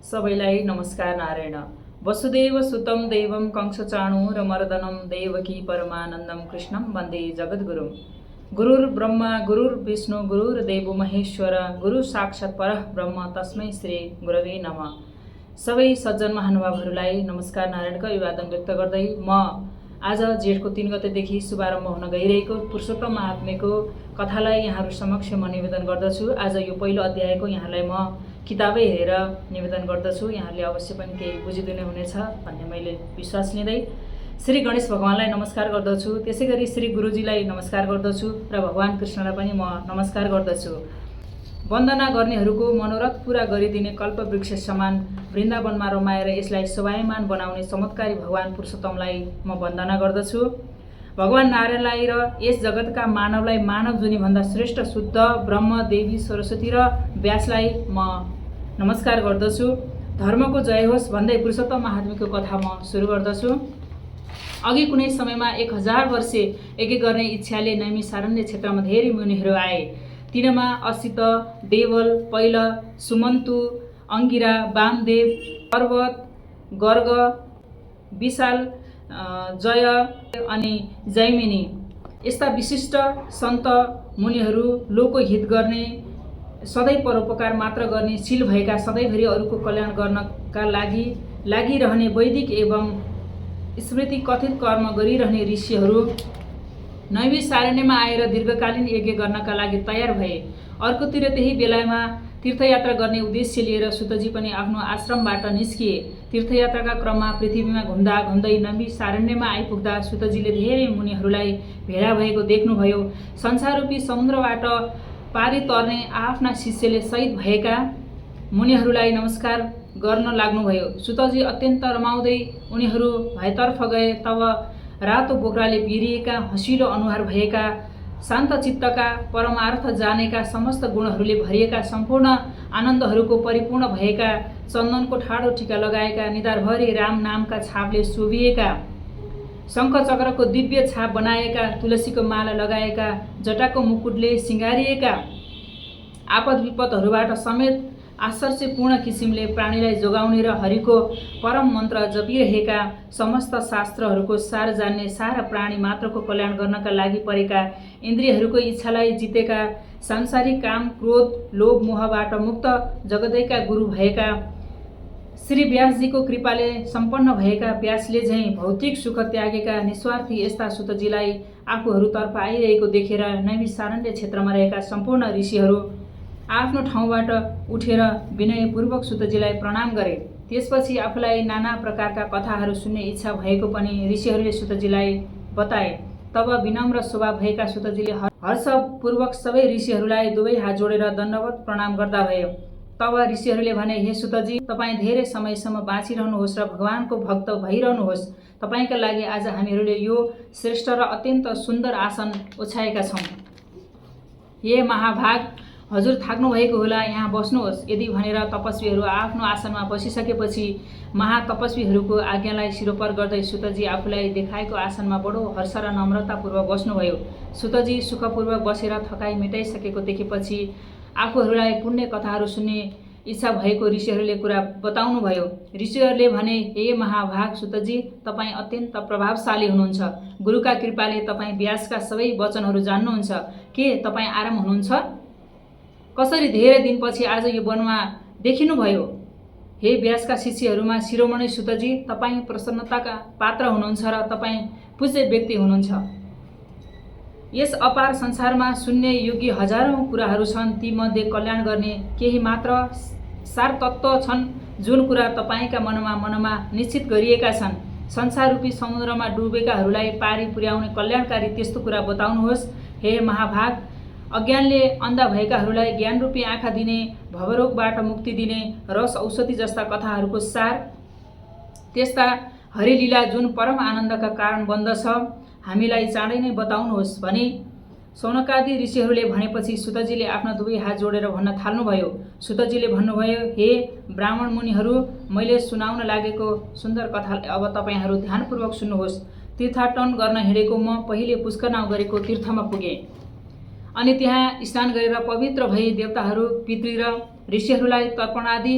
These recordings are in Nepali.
सबैलाई नमस्कार नारायण। वसुदेव सुतं देवं कंसचाणूरमर्दनं देवकी परमानन्दं कृष्णं वन्दे जगद्गुरुं। गुरुर्ब्रह्मा गुरुर्विष्णु गुरुर्देवो महेश्वर गुरु साक्षात् परः ब्रह्म तस्मै श्री गुरवे नमः। सबै सज्जन महानुभावहरूलाई नमस्कार नारायणको अभिवादन व्यक्त गर्दै म आज जेठको 3 गतेदेखि शुभारम्भ हुन गइरहेको पुरुषोत्तम महात्म्यको कथालाई यहाँहरू समक्ष म निवेदन गर्दछु। आज यो पहिलो अध्यायको यहाँलाई म किताबै हेरेर निवेदन गर्दछु। यहाँले अवश्य पनि केही बुझिदिनु हुनेछ भन्ने मैले विश्वास लिँदै श्री गणेश भगवानलाई नमस्कार गर्दछु। त्यसैगरी श्री गुरुजीलाई नमस्कार गर्दछु र भगवान कृष्णलाई पनि म नमस्कार गर्दछु। वन्दना गर्नेहरूको मनोरथ पूरा गरिदिने कल्पवृक्ष समान वृन्दावनमा रमाएर यसलाई शोभायमान बनाउने चमत्कारी भगवान पुरुषोत्तमलाई म वन्दना गर्दछु। भगवान नारायणलाई र यस जगतका मानवलाई मानव जुनीभन्दा श्रेष्ठ शुद्ध ब्रह्म देवी सरस्वती र व्यासलाई म नमस्कार गर्दछु। धर्मको जय होस् भन्दै पुरुषोत्तम महात्म्यको कथा म सुरु गर्दछु। अघि कुनै समयमा 1000 वर्षे यज्ञ गर्ने इच्छाले नैमिषारण्य क्षेत्रमा धेरै मुनिहरू आए। तिनमा असित, देवल, पैल, सुमन्तु, अंगिरा, वामदेव, पर्वत, गर्ग, विशाल, जय अनि जैमिनी यस्ता विशिष्ट सन्त मुनिहरू लोकहित गर्ने, सधैँ परोपकार मात्र गर्ने, शील भएका, सधैँभरि अरूको कल्याण गर्नका लागि लागिरहने, वैदिक एवं स्मृति कथित कर्म गरिरहने ऋषिहरू नैमिषारण्यमा आएर दीर्घकालीन यज्ञ गर्नका लागि तयार भए। अर्कोतिर त्यही बेलामा तीर्थयात्रा गर्ने उद्देश्य लिएर सुतजी पनि आफ्नो आश्रमबाट निस्किए। तीर्थयात्राका क्रममा पृथ्वीमा घुम्दा घुम्दै नैमिषारण्यमा आइपुग्दा सुतजीले धेरै मुनिहरूलाई भेला भएको देख्नुभयो। संसाररूपी समुद्रबाट पारी तर्ने आफ्ना शिष्यले शहीद भएका मुनिहरूलाई नमस्कार गर्न लाग्नुभयो। सुतजी अत्यन्त रमाउँदै उनीहरू भएतर्फ गए। तब रातो बोक्राले भिरिएका, हँसिलो अनुहार भएका, शान्त चित्तका, परमार्थ जानेका, समस्त गुणहरूले भरिएका, सम्पूर्ण आनन्दहरूको परिपूर्ण भएका, चन्दनको ठाडो टीका लगाएका, निधारभरि राम नामका छापले शोभिएका, शङ्ख चक्रको दिव्य छाप बनाएका, तुलसीको माला लगाएका, जटाको मुकुटले सिँगारिएका, आपद विपदहरूबाट समेत आश्चर्यपूर्ण किसिमले प्राणीलाई जोगाउने र हरिको परम मन्त्र जपिरहेका, समस्त शास्त्रहरूको सार जान्ने, सारा प्राणी मात्रको कल्याण गर्नका लागि परेका, इन्द्रियहरूको इच्छालाई जितेका, सांसारिक काम क्रोध लोभ मोहबाट मुक्त जगदैका गुरु भएका, श्री व्यासजीको कृपाले सम्पन्न भएका, व्यासले झैँ भौतिक सुख त्यागेका निस्वार्थी यस्ता सुतजीलाई आफूहरूतर्फ आइरहेको देखेर नैमिषारण्य क्षेत्रमा रहेका सम्पूर्ण ऋषिहरू आफ्नो ठाउँबाट उठेर विनयपूर्वक सुतजीलाई प्रणाम गरे। त्यसपछि आफूलाई नाना प्रकारका कथाहरू सुन्ने इच्छा भएको पनि ऋषिहरूले सुतजीलाई बताए। तब विनम्र स्वभाव भएका सुतजीले हर्षपूर्वक सबै ऋषिहरूलाई दुवै हात जोडेर दण्डवत प्रणाम गर्दा भयो। तब ऋषिहरूले भने, हे सुतजी, तपाईँ धेरै समयसम्म बाँचिरहनुहोस् र भगवानको भक्त भइरहनुहोस्। तपाईँका लागि आज हामीहरूले यो श्रेष्ठ र अत्यन्त सुन्दर आसन ओछ्याएका छौँ। हे महाभाग, हजुर थाक्नु भएको होला, यहाँ बस्नुहोस्। यदि भनेर तपस्वीहरू आफ्नो आसनमा बसिसकेपछि महातपस्वीहरूको आज्ञालाई शिरोपर गर्दै सुतजी आफूलाई देखाएको आसनमा बडो हर्ष र नम्रतापूर्वक बस्नुभयो। सुतजी सुखपूर्वक बसेर थकाइ मेटाइसकेको देखेपछि आफूहरूलाई पुण्य कथाहरू सुन्ने इच्छा भएको ऋषिहरूले कुरा बताउनुभयो। ऋषिहरूले भने, हे महाभाग सुतजी, तपाईँ अत्यन्त प्रभावशाली हुनुहुन्छ। गुरुका कृपाले तपाईँ व्यासका सबै वचनहरू जान्नुहुन्छ। के तपाईँ आराम हुनुहुन्छ? कसरी धेरै दिनपछि आज यो वनमा देखिनुभयो? हे व्यासका शिष्यहरूमा शिरोमणि सुतजी, तपाईँ प्रसन्नताका पात्र हुनुहुन्छ र तपाईँ पूज्य व्यक्ति हुनुहुन्छ। यस अपार संसारमा सुन्ने योग्य हजारौं कुराहरू छन्। तीमध्ये कल्याण गर्ने केही मात्र सार तत्त्व छन् जुन कुरा तपाईँका मनमा निश्चित गरिएका छन्। संसाररूपी समुद्रमा डुबेकाहरूलाई पारी पुर्याउने कल्याणकारी त्यस्तो कुरा बताउनुहोस्। हे महाभाग, अज्ञानले अन्धा भएकाहरूलाई ज्ञानरूपी आँखा दिने, भवरोगबाट मुक्ति दिने, रस औषधि जस्ता कथाहरूको सार, त्यस्ता हरिलीला जुन परम आनन्दका कारण बन्दछ, हामीलाई चाँडै नै बताउनुहोस् भनी सौनकादि ऋषिहरूले भनेपछि सुतजीले आफ्ना दुवै हात जोडेर भन्न थाल्नुभयो। सुतजीले भन्नुभयो, हे ब्राह्मण मुनिहरू, मैले सुनाउन लागेको सुन्दर कथालाई अब तपाईँहरू ध्यानपूर्वक सुन्नुहोस्। तीर्थाटन गर्न हिँडेको म पहिले पुष्कर नाउँ गरेको तीर्थमा पुगेँ अनि त्यहाँ स्नान गरेर पवित्र भई देवताहरू, पितृ र ऋषिहरूलाई तर्पण आदि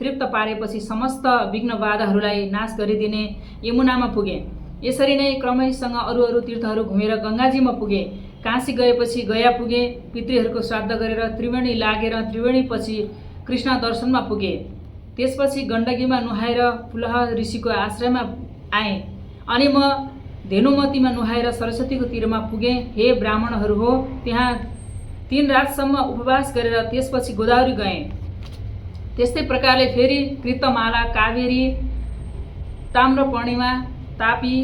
तृप्त पारेपछि समस्त विघ्न बाधाहरूलाई नाश गरिदिने यमुनामा पुगे। यसरी नै क्रमैसँग अरू तीर्थहरू घुमेर गङ्गाजीमा पुगे। काशी गएपछि गया पुगे। पितृहरूको श्राद्ध गरेर त्रिवेणी लागेर त्रिवेणीपछि कृष्ण दर्शनमा पुगे। त्यसपछि गण्डकीमा नुहाएर पुलह ऋषिको आश्रयमा आएँ। अनि म धेनुमतीमा नुहाएर सरस्वतीको तीरमा पुगेँ। हे ब्राह्मणहरू हो, त्यहाँ 3 रातसम्म उपवास गरेर त्यसपछि गोदावरी गएँ। त्यस्तै प्रकारले फेरि कृतमाला, कावेरी, ताम्रपर्णिमा, तापी,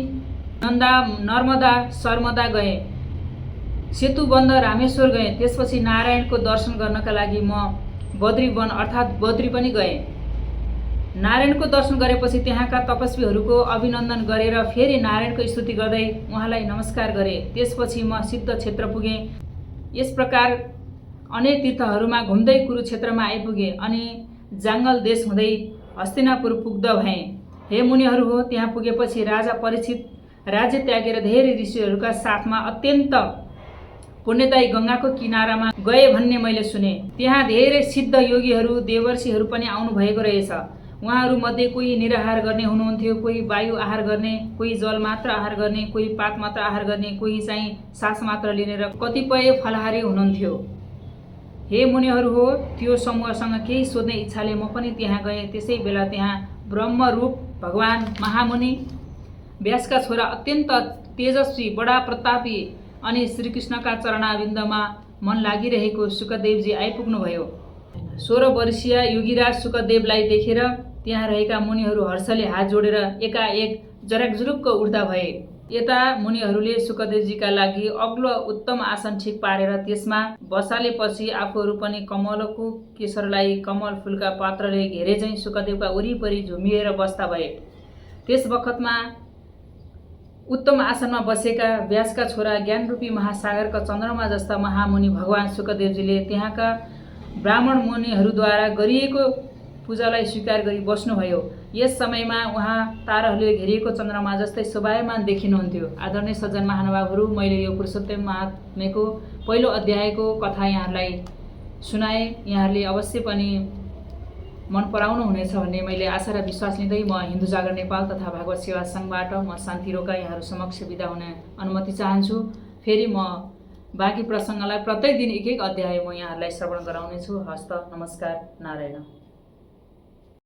नन्दा, नर्मदा, सर्मदा गएँ। सेतुबन्ध, रामेश्वर गएँ। त्यसपछि नारायणको दर्शन गर्नका लागि म बद्रीवन अर्थात् बद्री पनि गएँ। नारायणको दर्शन गरेपछि त्यहाँका तपस्वीहरूको अभिनन्दन गरेर फेरि नारायणको स्तुति गर्दै उहाँलाई नमस्कार गरेँ। त्यसपछि म सिद्ध क्षेत्र पुगेँ। यस प्रकार अनेक तीर्थहरूमा घुम्दै कुरुक्षेत्रमा आइपुगे अनि जाङ्गल देश हुँदै हस्तिनापुर पुग्द भएँ। हे मुनिहरू हो, त्यहाँ पुगेपछि राजा परीक्षित राज्य त्यागेर धेरै ऋषिहरूका साथमा अत्यन्त पुण्यदायी गङ्गाको किनारामा गए भन्ने मैले सुने। त्यहाँ धेरै सिद्ध योगीहरू, देवर्षिहरू पनि आउनु भएको रहेछ। उहाँहरू मध्ये कोही निराहार गर्ने हुनुहुन्थ्यो, कोही वायु आहार गर्ने, कोही जल मात्र आहार गर्ने, कोही पात मात्र आहार गर्ने, कोही चाहिँ सास मात्र लिने र कतिपय फलाहारी हुनुहुन्थ्यो। हे मुनिहरू हो, त्यो समूहसँग केही सोध्ने इच्छाले म पनि त्यहाँ गएँ। त्यसै बेला त्यहाँ ब्रह्मरूप भगवान् महामुनि व्यासका छोरा अत्यन्त तेजस्वी, बडा प्रतापी अनि श्रीकृष्णका चरणाविन्दमा मन लागिरहेको सुकदेवजी आइपुग्नुभयो। 16 वर्षीय योगीराज सुकदेवलाई देखेर त्यहाँ रहेका मुनिहरू हर्षले हात जोडेर एकाएक जराकजुरुक्क उठ्दा भए। यता मुनिहरूले सुकदेवजीका लागि अग्लो उत्तम आसन ठिक पारेर त्यसमा बसालेपछि आफूहरू पनि कमलको केशरलाई कमल फुलका पात्रले घेरे झैँ सुकदेवका वरिपरि झुमिएर बस्दा भए। त्यस बखतमा उत्तम आसनमा बसेका व्यासका छोरा ज्ञानरूपी महासागरका चन्द्रमा जस्ता महामुनि भगवान् सुकदेवजीले त्यहाँका ब्राह्मण मुनिहरूद्वारा गरिएको पूजालाई स्वीकार गरी बस्नुभयो। यस समयमा उहाँ ताराहरूले घेरिएको चन्द्रमा जस्तै शोभायमान देखिनुहुन्थ्यो। आदरणीय सज्जन महानुभावहरू, मैले यो पुरुषोत्तम महात्म्यको पहिलो अध्यायको कथा यहाँहरूलाई सुनाएँ। यहाँहरूले अवश्य पनि मन पराउनु हुनेछ भन्ने मैले आशा र विश्वास लिँदै म हिन्दू जागरण नेपाल तथा भागवत सेवा सङ्घबाट म शान्ति रोका यहाँहरू समक्ष बिदा हुने अनुमति चाहन्छु। फेरि म बाँकी प्रसङ्गलाई प्रत्येक दिन एक अध्याय म यहाँहरूलाई श्रवण गराउनेछु। हस्त नमस्कार, नारायण।